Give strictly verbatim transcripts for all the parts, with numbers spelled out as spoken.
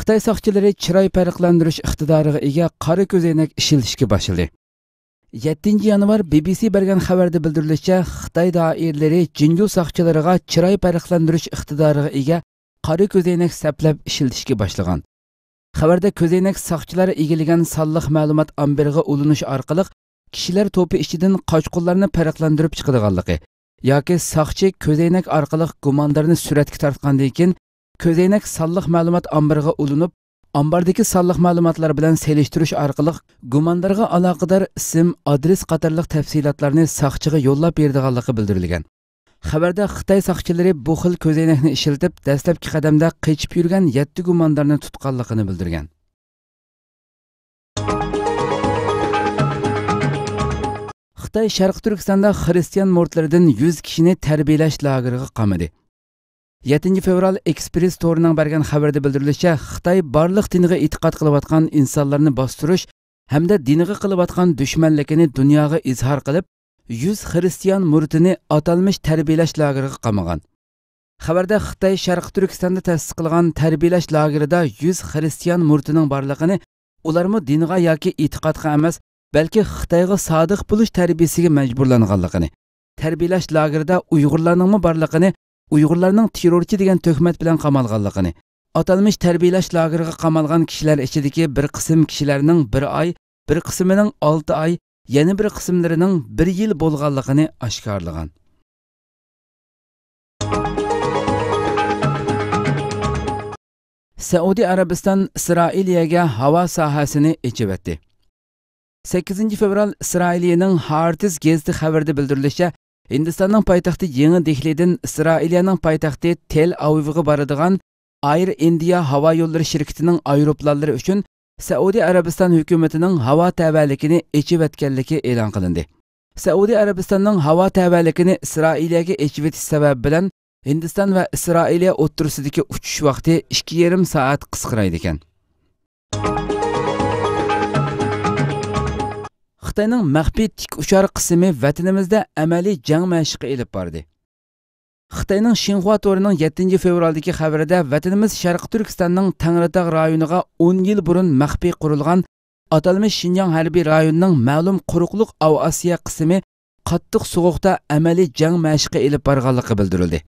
خىتاي ساقچىلىرى چىراي پەرقلەندۈرۈش ئىقتىدارىغا ئىگە قارا كۆزەينەك ئىشلىتىشكە باشلىدى. يەتتىنچى يانۋار بىبىسى بەرگەن خەۋەردە بىلدۈرۈلۈشىچە، خىتاي دائىرىلىرى جىنجۇ ساقچىلىرىغا چىراي پەرقلەندۈرۈش ئىقتىدارىغا ئىگە قارا كۆزەينەك سەپلەپ ئىشلىتىشكە باشلىغان. خەۋەردە كۆزەينەك ساقچىلار ئىگىلىگەن سانلىق مەلۇمات ئامبىرىغا ئۇلىنىش ئارقىلىق كىشىلەر توپى ئىچىدىن قاچقۇنلارنى پەرقلەندۈرۈپ چىقىدىغانلىقى ياكى ساقچى كۆزەينەك ئارقىلىق گۇماندارنى سۈرەتكە تارتقاندىن كېيىن، كۆزەينەك سانلىق مەلۇمات ئامبىرىغا ئۇلىنىپ، ئامباردىكى سانلىق مەلۇماتلار بىلەن سېلىشتۇرۇش ئارقىلىق گۇماندارغا ئالاقىدار ئىسىم، ئادرېس قاتارلىق تەپسىلاتلارنى ساقچىغا يوللاپ بېرىدىغانلىقى بىلدۈرۈلگەن. خەۋەردە خىتاي ساقچىلىرى بۇ خىل كۆزەينەكنى ئىشلىتىپ، دەسلەپكى قەدەمدە قېچىپ يۈرگەن يەتتە گۇماندارنى تۇتقانلىقىنى بىلدۈرگەن. خىتاي شەرقىي تۈركىستاندا خىرىستىيان مۇرىتلىرىدىن يۈز كىشىنى تەربىيەلەش لاگېرىغا قامىدى. يەتتىنچى فېۋرال ئېكسپرېس تورىنىڭ بەرگەن خەۋىرىدە بىلدۈرۈلۈشىچە، خىتاي بارلىق دىنغا ئېتىقاد قىلىۋاتقان ئىنسانلارنى باستۇرۇش ھەمدە دىنغا قىلىۋاتقان دۈشمەنلىكىنى دۇنياغا ئىزھار قىلىپ، يۈز خىرىستىيان مۇرىتىنى ئاتالمىش تەربىيەلەش لاگېرىغا قامىغان. خەۋەردە خىتاي شەرقىي تۈركىستاندا تەسىس قىلغان تەربىيەلەش لاگېرىدا يۈز خىرىستىيان مۇرىتىنىڭ بارلىقىنى، ئۇلارمۇ دىنغا ياكى ئېتىقادقا ئەمەس، بەلكى خىتايغا سادىق بولۇش تەربىيەسىگە مەجبۇرلانغانلىقىنى، تەربىيەلەش لاگېرىدا ئۇيغۇرلارنىڭمۇ بارلىقىنى، ئۇيغۇرلارنىڭ تېررورچى دېگەن تۆھمەت بىلەن قامالغانلىقىنى، ئاتالمىش تەربىيەلەش لاگېرىغا قامالغان كىشىلەر ئىچىدىكى بىر قىسىم كىشىلەرنىڭ بىر ئاي، بىر قىسمىنىڭ ئالتە ئاي، يەنە بىر قىسىملىرىنىڭ بىر يىل بولغانلىقىنى ئاشكارىلىغان. سەئۇدى ئەرەبىستان ئىسرائىلىيەگە ھاۋا ساھەسىنى ئېچىۋەتتى. سەككىزىنچى فېۋرال ئىسرائىلىيەنىڭ ھارتىز گېزىتى خەۋىرىدە بىلدۈرۈلۈشىچە، ھىندىستاننىڭ پايتەختى يېڭى دېھلىدىن ئىسرائىلىيەنىڭ پايتەختى تېل ئاۋىۋغا بارىدىغان ئاير ئىندىيا ھاۋا يوللىرى شىركىتىنىڭ ئايروپىلانلىرى ئۈچۈن سەئۇدى ئەرەبىستان ھۆكۈمىتىنىڭ ھاۋا تەۋەلىكىنى ئېچىۋەتكەنلىكى ئېلان قىلىندى. سەئۇدى ئەرەبىستاننىڭ ھاۋا تەۋەلىكىنى ئىسرائىلىيەگە ئېچىۋېتىش سەۋەبى بىلەن ھىندىستان ۋە ئىسرائىلىيە ئوتتۇرىسىدىكى ئۇچۇش ۋاقتى ئىككى يېرىم سائەت قىسقىرايدىكەن. خىتاينىڭ مەخپىي تىك ئۇچار قىسمى ۋەتىنىمىزدە ئەمەلىي جەڭ مەشىقى ئېلىپ باردى. خىتاينىڭ شىنخۇا تورىنىڭ يەتتىنچى فېۋرالدىكى خەۋىرىدە ۋەتىنىمىز شەرقىي تۈركىستاننىڭ تەڭرىتاغ رايونىغا ئون يىل بۇرۇن مەخپىي قۇرۇلغان ئاتالمىش شىنجاڭ ھەربىي رايونىنىڭ مەلۇم قۇرۇقلۇق ئاۋىئاتسىيە قىسمى قاتتىق سوغۇقتا ئەمەلىي جەڭ مەشىقى ئېلىپ بارغانلىقى بىلدۈرۈلدى.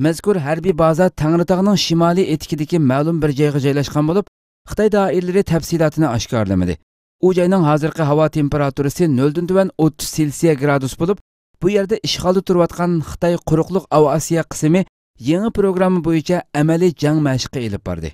مەزكۇر ھەربىي بازا تەڭرىتاغنىڭ شىمالىي ئېتىكىدىكى مەلۇم بىر جايغا جايلاشقان بولۇپ، خىتاي دائىرىلىرى تەپسىلاتىنى ئاشكارىلىمىدى. ئۇ جاينىڭ ھازىرقى ھاۋا تېمپېراتۇرىسى نۆلدىن تۆۋەن ئوتتۇز سېلسىيە گرادۇس بولۇپ، بۇ يەردە ئىشغالدا تۇرۇۋاتقان خىتاي قۇرۇقلۇق ئاۋىئاتسىيە قىسمى يېڭى پروگرامما بويىچە ئەمەلىي جەڭ مەشىقى ئېلىپ باردى.